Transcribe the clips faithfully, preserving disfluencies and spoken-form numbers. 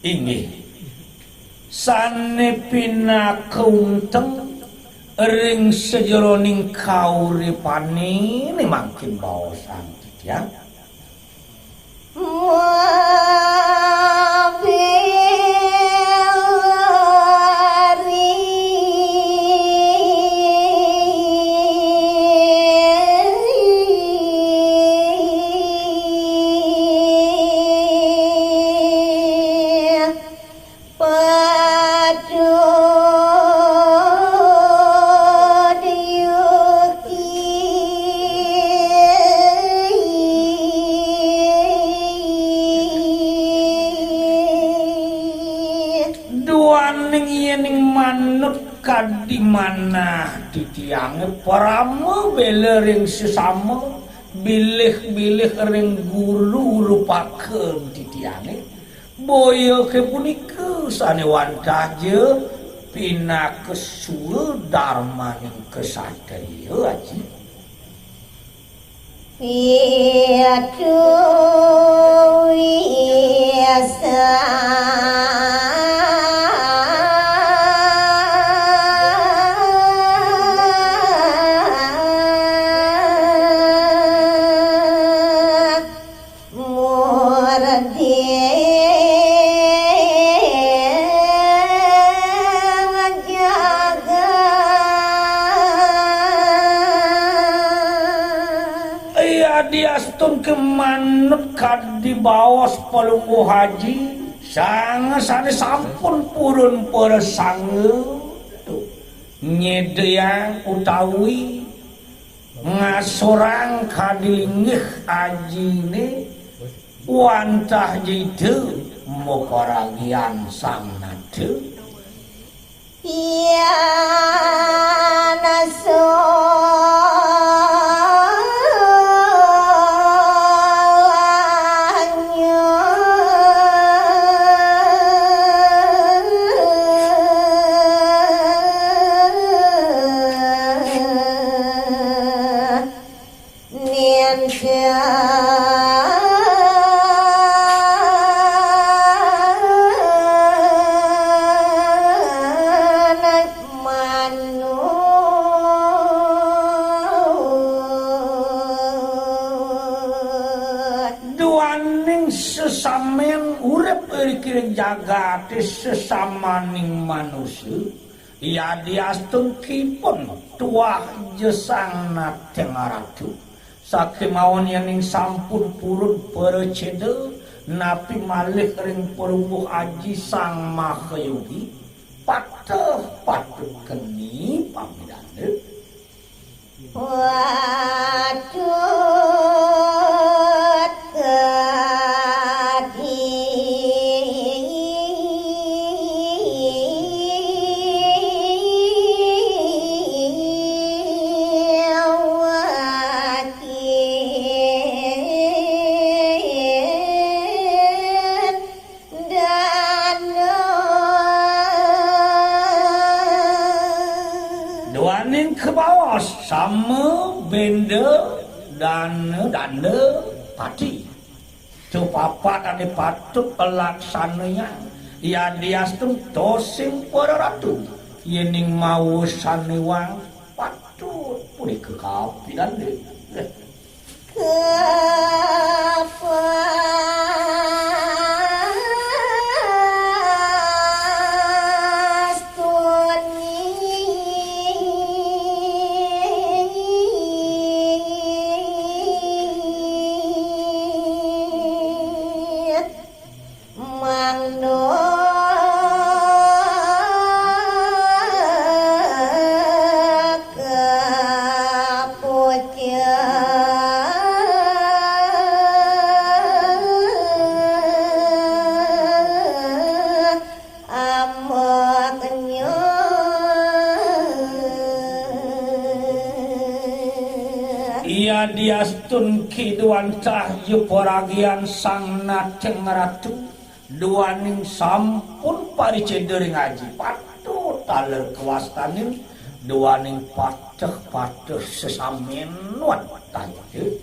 Inggih. Sané pinaka unteng ring sajeroning kauripané mangkin baosang titiang. Duaning yéning manut kadi manah titiangé, parama béla ring sesama, bilih-bilih ring guru rupakan titiangé, boya ké punika sané wantah ja pinaka swadarmaning ksatria, Aji. Pitu wisa. Murdi jagat. Yadiastun ké manut kadi baos Palungguh Aji, sang sané sampun purun prasangga nyidayang utawi ngasorang kadi linggih ajiné, wantah ja Ida maparagian sang nata. Yan solanya ninja manut. Duaning sesamén urip ring jagaté sesamaning manusa, yadiastun kipun tuah ja sang nateng ratu. Sakémaon yéning sampun purun pracéda, napi malih ring Palungguh Aji Sang Mahayogi, pateh patut keni pamidana. Patut kadi Dana. Duaning kabaos sama bénda dana, dana pati. Tupapat ané patut kalaksanayang. Yadiastun tosing para ratu. Yéning mawasan iwang patut punika kapidana. Mangda kapuja amoknya. Yadiastun ké duantah ya paragian sang nateng ratu. Duaning sampun paricéda ring aji patut taler kawastanin, duaning pateh-pateh sesamen wan tangke.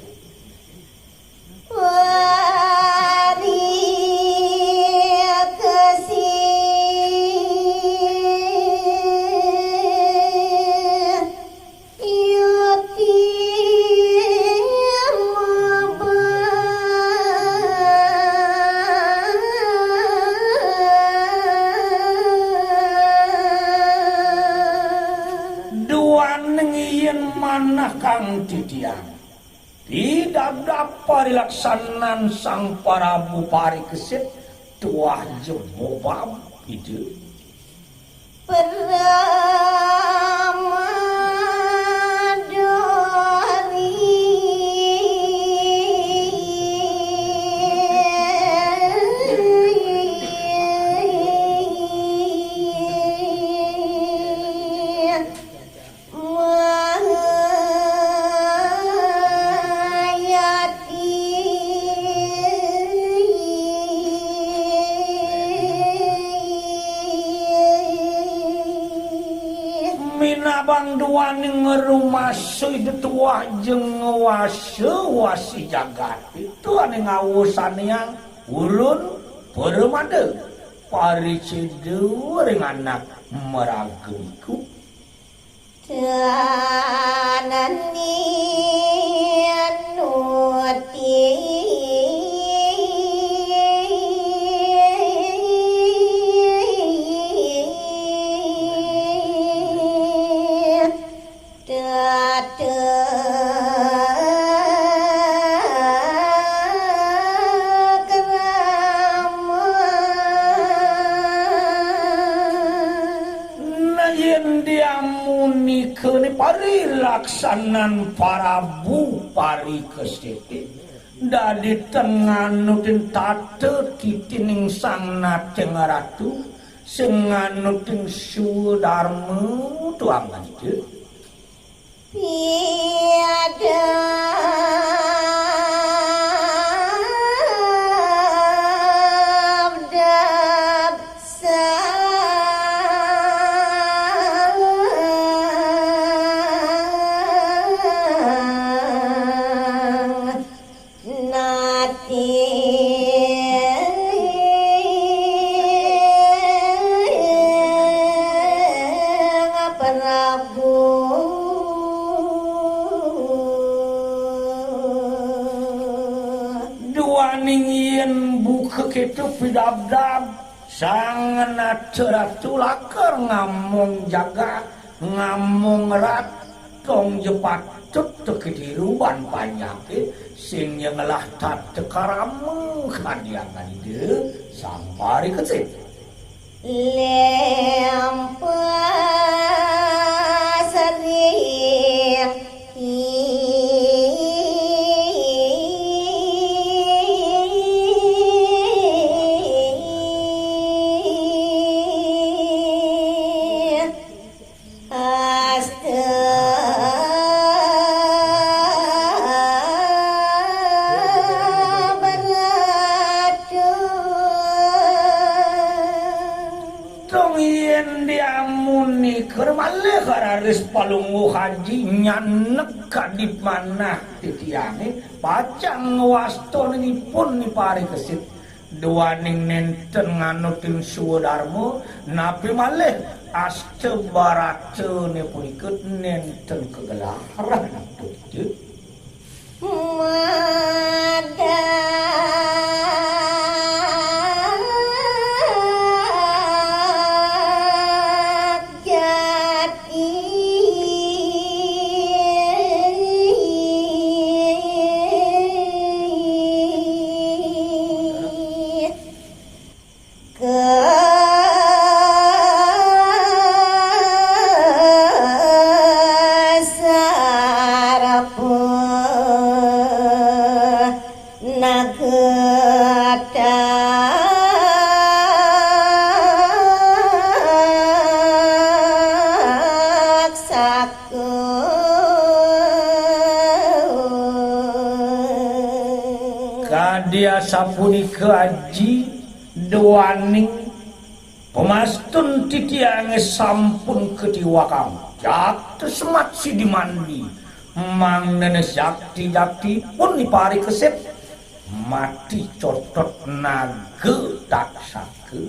Wari titiang. Pidabdab parilaksanan Sang Parabu Parikesit tuah jebobab itu. Minabang duaning ngrumasa Ida tuah jeng ngwasa-wasi jagat. Itu ané ngawasaniang ulun pramada paricéda ring anak maraga iku. Nah, yén diamunika né parilaksanan Parabu Parikesit, dadi ten nganutin tata titining Sang Nating Ratu, sing nganutin swadarma tuangan itu. Duaning yén buka kéto pidabdab, Sang Nating Ratu lakar ngamong jagat, ngamong rat, tong ja patut katiru ban panjaké, sing ja ngelah tata krama kadi anggan Ida Sang Parikesit. Tong yén diamunika malih raris Palungguh Aji nyanek kadi manah titiangé, pacang ngwasta ipun Ni Parikesit. Duaning nénten nganutin swadarma, napi malih asta baratané punika nénten kagelaran punika. Kadi asapunika, Aji, duaning pamastun titiangé sampun katiwakang. Jata semat sidi mandi. Mangdané sakti jakatipun Ni Parikesit mati cotot naga taksaka.